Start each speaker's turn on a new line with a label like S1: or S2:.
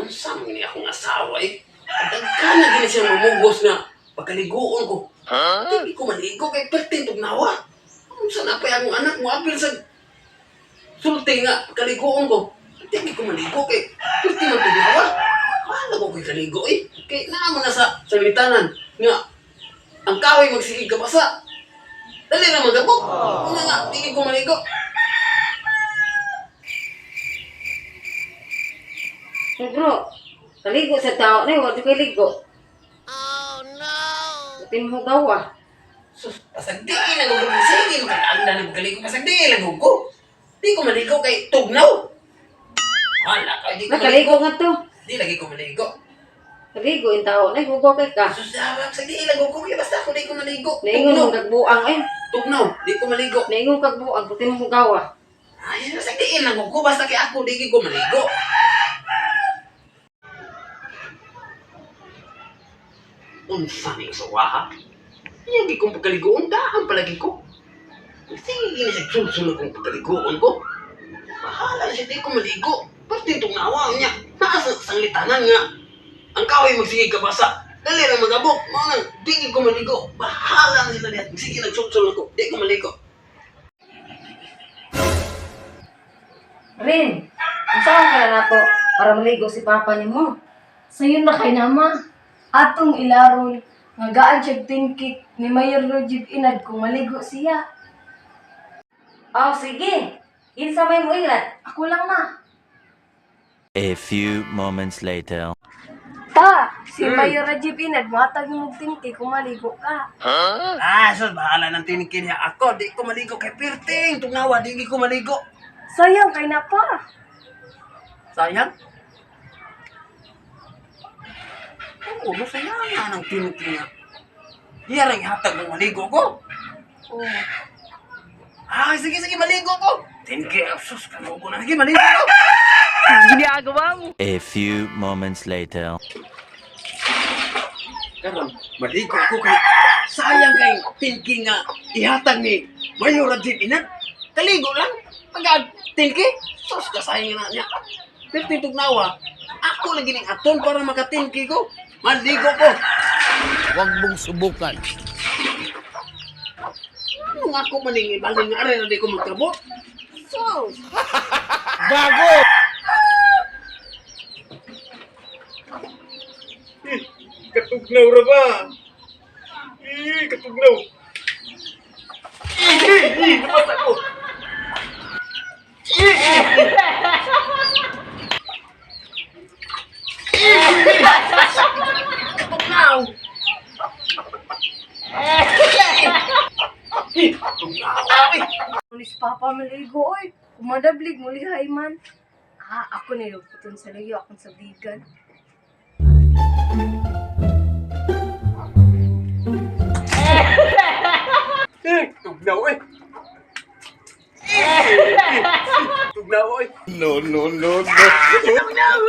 S1: Unsa man ni akong asawa eh. Daghan na gini siya mamugos nga pagkaliguon ko. Huh? Di ko maligo kay perting tugnawa. Unsa na pa akong anak mo apil sa sulti nga pagkaliguon ko. Di ko maligo kay perting man tugnawa. Wala ko kay kaligo eh. Kay naa man na sa sanglitanan nga ang kahoy magsigig kabasa. Dali na magabok. Una nga, di ko maligo.
S2: Hey bro, kaligo sa tao na, wala kay ligo. Oh no! Butin mo gawa.
S1: Sus, pasagdi na ko sige makakaanda na pagkaligo pasagdi lang ko. Di ko maligo kay tugnaw. Wala ka, di ko maligo.
S2: Nakaligo nga to.
S1: Di lagi ko maligo.
S2: Kaligo yung tao na, hugaw kay ka.
S1: Sus, ah, pasagdi lang ko kaya basta ako di ko maligo.
S2: Naingon
S1: Tugnaw,
S2: mong kagbuang eh.
S1: tugnaw, di ko maligo.
S2: Naingon kagbuang, butin mo gawa.
S1: Ay, pasagdi lang ko basta kay ako di ko maligo. Unsa ni usawa ha? Iya gi kong pagkaliguon daan palagi ko. Sige gini sa sulsul akong pagkaliguon ko. Bahala na siya, di ko maligo. Pati itong nawa niya. Naa sa sanglitanan nga. Ang kahoy magsige kabasa. Dali lang magabok. Mao nang, di ko maligo. Bahala na sila diha. Sige, nagsulsul ako. Di ko maligo.
S2: Rin, unsaon ka na nato para maligo si papa nimo?
S3: Sayon na kay nama. Atong ilaron nga gaan siya tinkik ni Mayor Rojib Inad kung maligo siya.
S2: Oh, sige. Kinsa may mo ilat?
S3: Ako lang na.
S4: A few moments later.
S3: Ta, si Mayor Rajib Inad matag mo tingki kung maligo ka.
S1: Ah, sus, bahala ng tinikin niya ako. Di ko maligo kay Pirting. Tugnawa, di ko maligo.
S3: Sayang kay na pa.
S1: Sayang? Oo, no, sayang nga ng tinikin niya. Iya rin hatag ng maligo ko.
S3: Oh.
S1: Ah, sige, sige, maligo ko. Tinki, sus, kanugo na. Sige, maligo ko.
S4: A few moments later.
S1: Karon, maligo ko kay sayang kay tinki nga ihatag ni Mayor Rajib Inad. Kaligo lang. Pagka tinki, sus, kasayang na niya. Pero tugnawa, ako lagi ning aton para makatinki ko. Maligo ko.
S5: Huwag mong subukan.
S1: Ano nga ako maning ibalin nga aray na di ko magkabot? Sus!
S5: Gago!
S1: Katugnaw ra ba? Eh, katugnaw. Eh, eh, nabasa ko. Katugnaw. Eh, katugnaw. Eh.
S3: Ni si Papa maligo oy. Kumadablig mulihay man. Ah, ako nilugputon sa layo akong sabigan.
S1: Eh, tugnaw eh. Eh, tugnaw eh.
S5: No, no, no, no.
S1: Tugnaw.